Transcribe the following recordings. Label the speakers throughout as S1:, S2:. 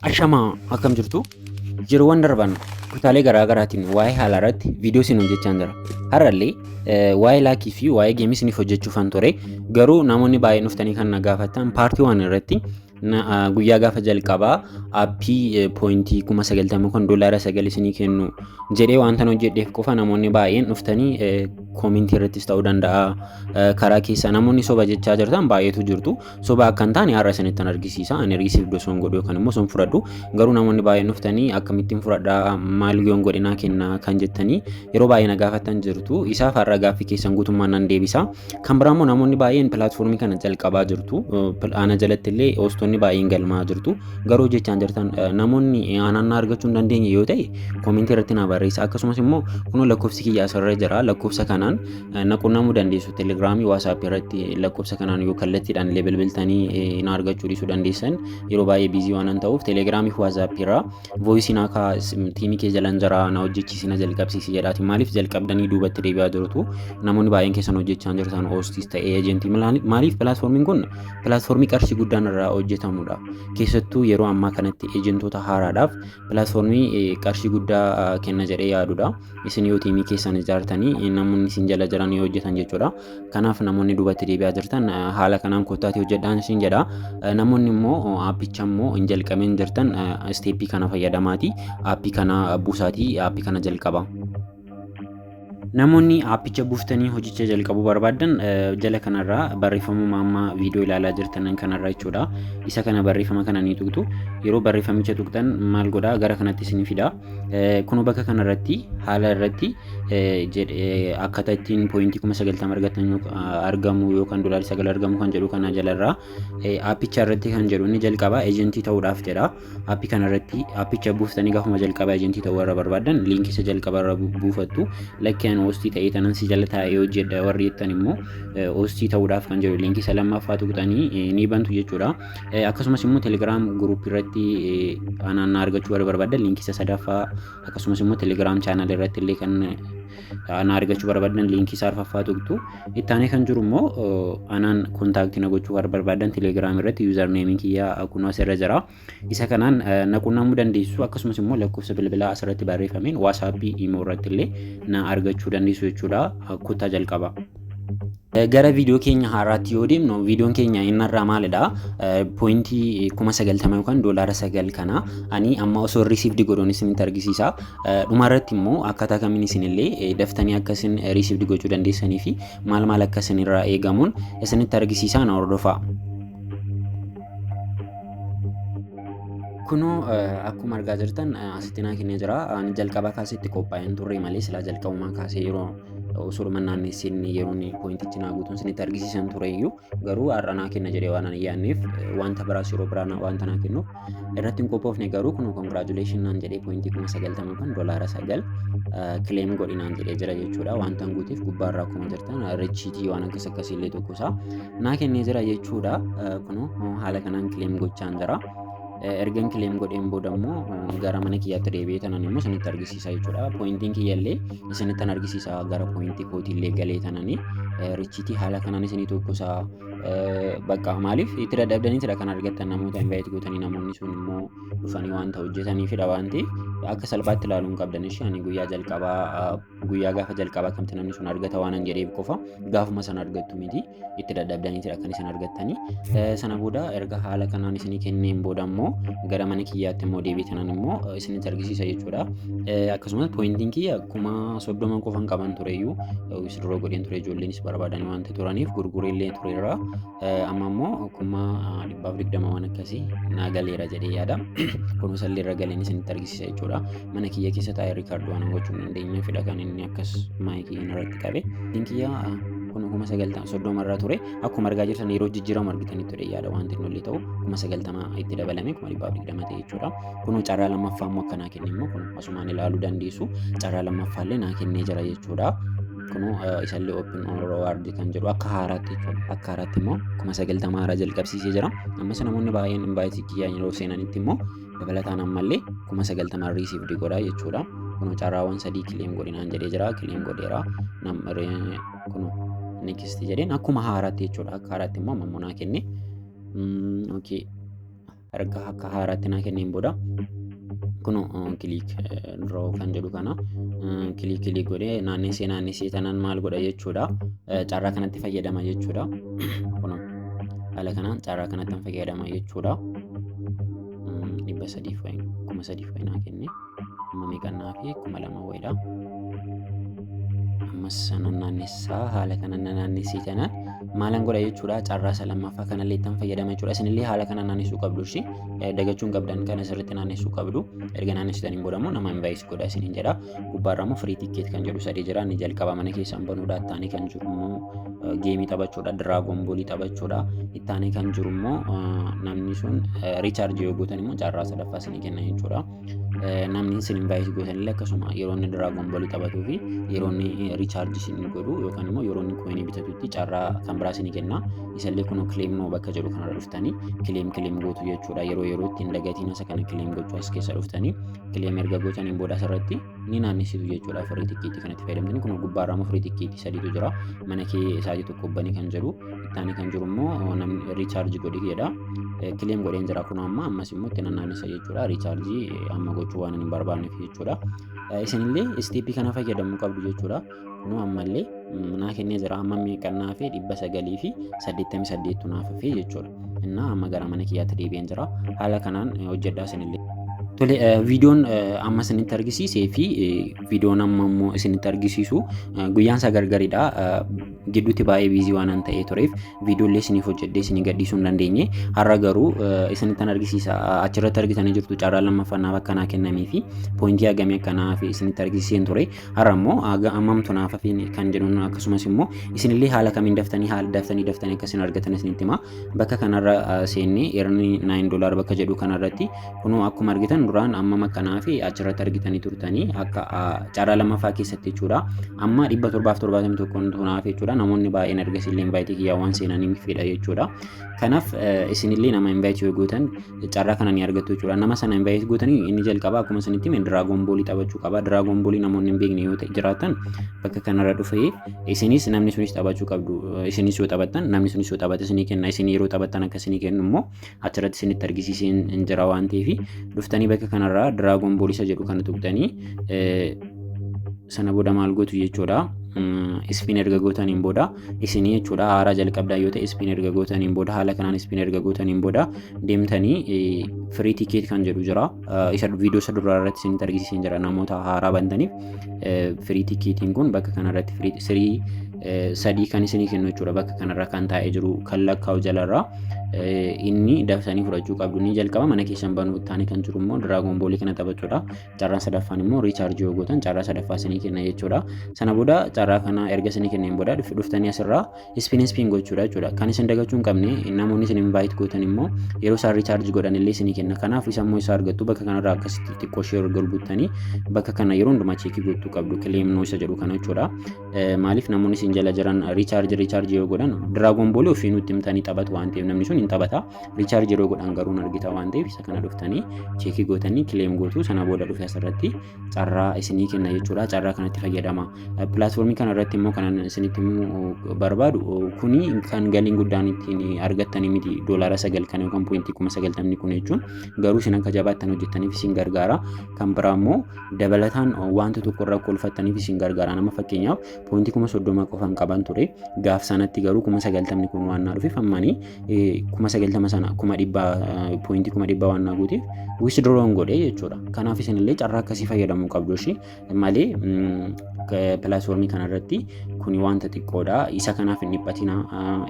S1: Ashamaa, akkam jirtu? Yeroowwan darban kutaalee garaa garaatiin waa'ee haalaa irratti viidiyoo isin hojjechaan jira. Har'allee waa'ee lucky fi waa'ee game isiniif hojjechuufan ture. Garuu namoonni baay'een dhuftanii kan na gaafatan part one irratti guyyaa gaafa jalqabaa app point 90,000 kan $9 isinii kennu jedhee wanta hojjedheef qofa namoonni baay'een dhuftanii comment irrattis ta'uu danda'a, karaa keessa namoonni soba jechaa jirtan baay'eetu jirtu. Soba akka hin taane har'a isinittan argisiisa. Ani receive osoo hin godhu yookaan immoo osoo hin fudhadhu, garuu namoonni baay'een dhuftanii akkamittiin fudhadhaa, maal yoon godhe naa kenna kan jettanii yeroo baay'ee na gaafatan jirtu. Isaaf har'a gaaffii keessan guutummaan nan deebisa. Kan biraa immoo namoonni baay'een platform kana jalqabaa jirtu. Ana jalatti illee hostoonni baay'een galmaa jirtu. Garuu hojjechaa jirtan namoonni aanannaa argachuu hin dandeenye yoo ta'e, comment irratti na barreessa. Akkasumas immoo kunoo lakkoofsi kiyya asirra jira. Lakkoofsa kanaan na qunnamuu dandeessu. Telegramii, WhatsAppii irratti lakkoofsa kanaan yoo kallattiidhaan illee bilbiltanii na argachuu dhiisuu dandeessan, yeroo baay'ee busy waan ta'uuf Telegramii fi WhatsAppii irraa voice naa kaa, team kee jalan jira, na hojjechiisi, na jalqabsiisi jedhaati. Maaliif jalqabdanii duubatti deebi'aa jirtu? Namoonni baay'een keessan hojjechaa jirtan, hostis ta'ee agent, maaliif? Platformiin kun platform qarshii guddaan irraa hojjetamudha. Keessattuu yeroo ammaa kanatti agentoota haaraadhaaf platform qarshii guddaa kenna jedhee yaadudha. Isin yoo team keessan ijaartanii, namoonni isin jala jiran yoo hojjetan jechuudha. Kanaaf namoonni duubatti deebi'aa jirtan haala kanaan kottaatii hojjedhaan isin jedha. Namoonni immoo appicha immoo hin jalqabin jirtan, step kana fayyadamaati. App kana buusaatii app kana jalqaba. Namoonni appicha buuftanii hojicha jalqabuu barbaaddan, jala kanarraa barreeffamuma amma viidiyoo ilaalaa jirtan kanarraa jechuudha. Isa kana, barreeffama kana ni tuqxu. Yeroo barreeffamicha tuqxan maal godhaa? Gara kanatti isin fida. Kunoo bakka kanarratti haala irratti akkaataa ittiin point 90,000 argatan argamu yookaan $9 argamu kan jedhu kana jalarraa appicha irratti kan jedhu inni jalqaba agent ta'uudhaaf jedha. App kanarratti appicha buuftanii gaafuma jalqaba agent ta'uu warra barbaaddan link isa jalqaba irra buufattu. Lakkeen host ta'ee tanan si jala taa'ee hojjedha warri jettan immoo, host ta'uudhaaf kan jedhu link isa lammaffaa tuqxanii ni bantu jechuudha. Akkasumas immoo Telegram group irratti anaan argachuu warra barbaaddan link isa sadaffaa, akkasumas immoo Telegram channel irratti illee kan ana argachuu barbaadan link isa arfaffaa tuqxu. Itti aanee kan jiru immoo anaan contact na gochuu warra barbaadan Telegram irratti usernameiin kiyyaa kunoo asirra jira. Isa kanaan na qunnamuu dandeessu. Akkasumas immoo lakkoofsa bilbilaa asirratti barreeffameen WhatsAppii, imo irratti illee na argachuu dandeessu jechuudha. Kuttaa jalqaba. Gara viidiyoo keenya haaraatti yoo deemnu, viidiyoon keenya inni irraa maalidha? Point 90,000 yookaan $9 kana ani amma osoo received godhuun isinitti argisiisa. Dhuma irratti immoo akkaataa kamiin isinillee daftanii akka isin received gochuu dandeessanii fi maal maal akka isin irraa eegamuun isinitti argisiisa, na hordofaa. Kunoo akkuma argaa jirtan asitti naa kennee jira. Ani jalqaba kaasee itti qophaa'een turre malee silaa jalqabumaa kaasee yeroo osoo naannessin yeroon pointichi naa guutuun isinitti argisiisan ture iyyuu, garuu har'a naa kenna jedhee waan ani yaadneef, wanta biraas yeroo biraa wanta naa kennuuf irratti hin qophoofne. Garuu kun congratulation naan jedhee point 90,000 kan $9 claim godhi naan jedhee jira jechuudha. Wanta hin guuteef gubbaarraa akkuma jirtan receipt waan akkas akkasii illee tokko isaa naa kennee jira jechuudha. Kunoo haala kanaan claim gochaan jira. Ergan claim godheen booda immoo gara mana kiyyaatti deebi'ee tanan immoo isinitti argisiisa jechuudha. Pointiin kiyyallee isinittan argisiisa, gara point kootiillee galee tananii receipt haala kanaan isinii tokko isaa. Bakka maaliif itti dadhabdaniitidha kan argattan? Namoota invite gootanii, namoonni sun immoo dhufanii wanta hojjetaniifidha waan ta'eef akka salphaatti ilaaluu hin qabdan ishee. Ani guyyaa jalqabaa, guyyaa gaafa jalqabaa kamti namni sun argata waan an jedheef qofa gaafuma sana argattu miti, itti dadhabdaniitidha kan isin argattanii. Sana booda erga haala kanaan isinii kenneen booda immoo gara mana kiyyaatti immoo deebiitanan immoo isinitti argisiisa jechuudha. Akkasumas pointiin kiyya 30,000 qofan qaban tureyyuu, withdraw godheen ture, ijoolleenis barbaadanii waanta turaniif gurgureellee tureera. Amma immoo 120,000 waan akkasii naa galeera jedhee yaada. Kunuunsallee irra galeen isinitti argisiisa jechuudha. Mana kiyya keessa taa'ee record waan gochuu hin dandeenyeefidha kan inni akkas mic irratti qabe. Kiyya kun 90,030 irra ture. Akkuma argaa jirtan yeroo jijjiiramu argitanii ture yaada, wanti inni olii ta'u 90,000 itti dabalame 120,000 ta'e jechuudha. Kun carraa lammaffaa immoo akkanaa kenne immoo kun asumaan ilaaluu dandeessu. Carraa lammaffaa illee naa kennee jira jechuudha. Kun isallee open on reward kan jedhu akka haaraatti jechuudha. Akka haaraatti immoo 90,000 haaraa jalqabsiisee jira. Ammas namoonni baay'een invite kiyyaa yeroo seenanitti immoo dabalataan ammallee 90,000 received godha jechuudha. Kun carraawwan sadii claim godhinaan jedhee jira. Claim godheera. Kun next jedheen akkuma haaraatti jechuudha. Akka haaraatti immoo amma naa kenne. Okay. Erga akka haaraatti naa kenneen booda kunoo click draw kan jedhu kana click click godhee naannessee naannessee tanaan maal godha jechuudha? Carraa kanatti fayyadama jechuudha. Kunoo haala kanaan carraa kanatti fayyadama jechuudha. 300 wayi, 3000 wayi naa kenne. Amma meeqannaa fi 2000 wayiidha. Ammas sanan naannessaa, haala kanaan naannessee tanaan maalan godha jechuudha? Carraa isa lammaffaa kanallee ittiin fayyadama jechuudha. Isinillee haala kana naannessuu qabdu ishee dagachuu hin qabdan, kana sirriitti naannessuu qabdu. Erga naannessitaniin booda immoo nama invite godha isiniin jedha. Gubbaarra immoo free ticket kan jedhu sadii jira. Inni jalqaba mana keessan banuudha. Ittaanii kan jiru immoo game taphachuudha. Dragon Ball taphachuudha. Ittaanii kan jiru immoo namni sun recharge yoo gootan immoo carraa sadaffaa isinii kenna jechuudha. Namni isin invite gootan illee akkasuma yeroo inni Dragon Ball taphatuu fi yeroo inni recharge isin godhu yookaan immoo yeroo inni coin bitatutti carraa kan biraa isinii kenna. Isallee kunoo claim now bakka jedhu kanarra dhuftanii claim claim gootu jechuudha. Yeroo yerootti hin dagatiin isa kana claim gochuu. As keessa dhuftanii claim erga gootaniin booda asirratti ni naannessitu jechuudha. Free ticket kanatti fayyadamtanii kun gubbaarraa immoo free ticket sadiitu jira. Mana kee isaatii tokko banii kan jedhu, ittaanii kan jiru immoo namni recharge godhi jedha. Claim godheen jira kun amma. Ammas immoo itti naannessa jechuudha. Recharge amma gochuu waan hin barbaanneef jechuudha. Isinillee step kana fayyadamuu qabdu jechuudha. Kunoo ammallee naa kennee jira. Amma meeqannaa fi 988tu naaf hafee jechuudha. Innaa amma gara mana kiyyaatti deebi'een jira. Haala kanaan hojjedhaa isinillee. Tole, viidiyoon amma isinitti argisiisee fi viidiyoon amma immoo isinitti argisiisu guyyaan isaa gargaridha. Gidduutti baay'ee busy waan ta'ee tureef viidiyoolee isiniif hojjedhee isinii gadhiisuu hin dandeenye. Har'a garuu isinittan argisiisa. Achirratti argitanii jirtu, carraa lammaffaa naaf akkanaa kennamee fi point hagamii akkanaa fi isinitti argisiiseen ture. Har'a immoo hammamtu naaf hafeen kan jedhuun, akkasumas immoo isinillee haala kamiin daftanii haala daftanii daftanii akka isin argatan isinitti hima. Bakka kanarra seennee earn $9 bakka jedhu kanarratti kunoo akkuma argitan duraan amma akkanaa fi achirratti argitanii turtanii akka carraa lammaffaa keessatti jechuudha. Amma 771 naaf jechuudha. Namoonni baay'een ergasii illee invite kiyyaa waan seenanii fedha jechuudha. Kanaaf isinillee nama invite yoo gootan carraa kana ni argattu jechuudha. Nama sana invite gootanii inni jalqaba akkuma isinitti hime Dragon Ball taphachuu qaba. Dragon Ball namoonni hin beekne yoo jiraatan bakka kanarra dhufee isinis namni sunis taphachuu qabdu. Isinis yoo taphattan, namni sunis yoo taphate isinii kenna. Isin yeroo taphattan akka isinii kennu immoo achirratti isinitti argisiisee hin jira waan ta'eef, dhuftanii bakka kanarraa Dragon Ball isa jedhu kana tuqxanii sana booda maal gootu jechuudha? Spin erga gootaniin booda isinii jechuudha, haaraa jalqabdaa yoo ta'e, spin erga gootaniin booda, haala kanaan spin erga gootaniin booda deemtanii free ticket kan jedhu jira. Isa viidiyoo isa duraa irratti isinitti argisiiseen jira. Namoota haaraa bantaniif free ticketiin kun bakka kanarratti free sirii sadii kan isinii kennu jechuudha. Bakka kanarra kan taa'ee jiru kan lakkaa'u jalarraa inni daftanii fudhachuu qabdu. Inni jalqaba mana keessan banuu, ittaanii kan jiru immoo Dragon Ball kana taphachuudha. Carraan sadaffaan immoo recharge yoo gootan carraa sadaffaa isinii kenna jechuudha. Sana booda carraa kana erga isinii kenneen booda dhuftanii asirraa spin spin gochuudha jechuudha. Kan isin dagachuu hin qabne, namoonni isin invite gootan immoo yeroo isaan recharge godhan illee isinii kenna. Kanaaf isa immoo isa argattu bakka kanarraa akkasitti xiqqoo ishee golbuttanii bakka kana yeroo hundumaa check gochuu qabdu, claim now isa jedhu kana jechuudha. Maaliif namoonni isin jala jiran recharge recharge yoo godhan, Dragon Ball ofii nutti himtanii taphatu waan ta'eef namni sun hin taphata. Recharge yeroo godhan garuu hin argita waan ta'eef, isa kana dhuftanii check gootanii claim gootu. Sana booda dhufe asirratti carraa isinii kenna jechuudha. Carraa kanatti fayyadama. Platform kana irratti immoo kanan isinitti himuu barbaadu, kuni kan galiin guddaan ittiin argattanii miti, $9 kan yookaan point 90,000 kun jechuun, garuu isin akka jabaattan hojjettaniif isin gargaara. Kan biraa immoo dabalataan wanta tokko irra kolfattaniif isin gargaara. Nama fakkeenyaaf point 30,000 qofan qaban ture. Gaaf sanatti garuu 90,000 kun waan naa dhufeef, ammanii 90,000 sana 100,000, point 100,000 waan naa guuteef withdraw godhee jechuudha. Kanaaf isinillee carraa akkasii fayyadamuu qabdu ishee malee platform kanarratti kuni wanta xiqqoodha. Isa kanaaf hin dhiphatina.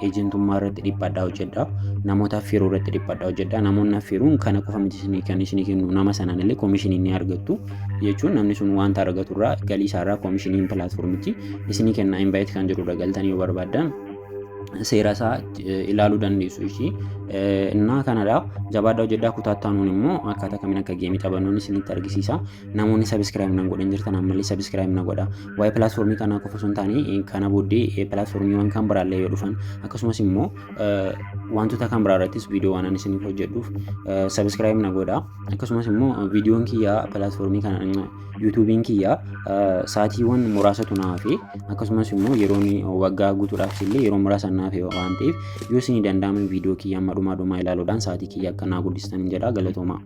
S1: Eejentummaa irratti dhiphadhaa hojjedha. Namoota affeeruu irratti dhiphadhaa hojjedha. Namoonni affeeruun kana qofa miti kan isinii kennu, nama sanaan illee commission ni argattu jechuun namni sun wanta argatu irraa, galii isaarraa commissioniin platformichi isinii kenna. Invite kan jedhudha galtanii yoo barbaaddan seera isaa ilaaluu dandeessu ishii. Innaa kanadha, jabaadhaa hojjedhaa. Kutaattaanuun immoo akkaataa kamiin akka game taphannuun isinitti argisiisa. Namoonni subscribe nan godhan jirtan ammallee subscribe na godha. Waa'ee platform kanaa qofa osoo hin taane, kana booddee platformiiwwan kan biraallee yoo dhufan, akkasumas immoo wantoota kan biraa irrattis viidiyoo waan ani isiniif hojjedhuuf subscribe na godha. Akkasumas immoo viidiyoon kiyyaa platform kana YouTubeiin kiyyaa saatiiwwan muraasatu naa hafe, akkasumas immoo yeroon waggaa guutuudhaaf illee yeroo muraasa naaf waan ta'eef, yoo isinii danda'ame viidiyoo kiyya amma dhumaa dhumaa ilaaluudhaan sa'aatii kiyya akka naa guddistan jedha. Galatoomaa.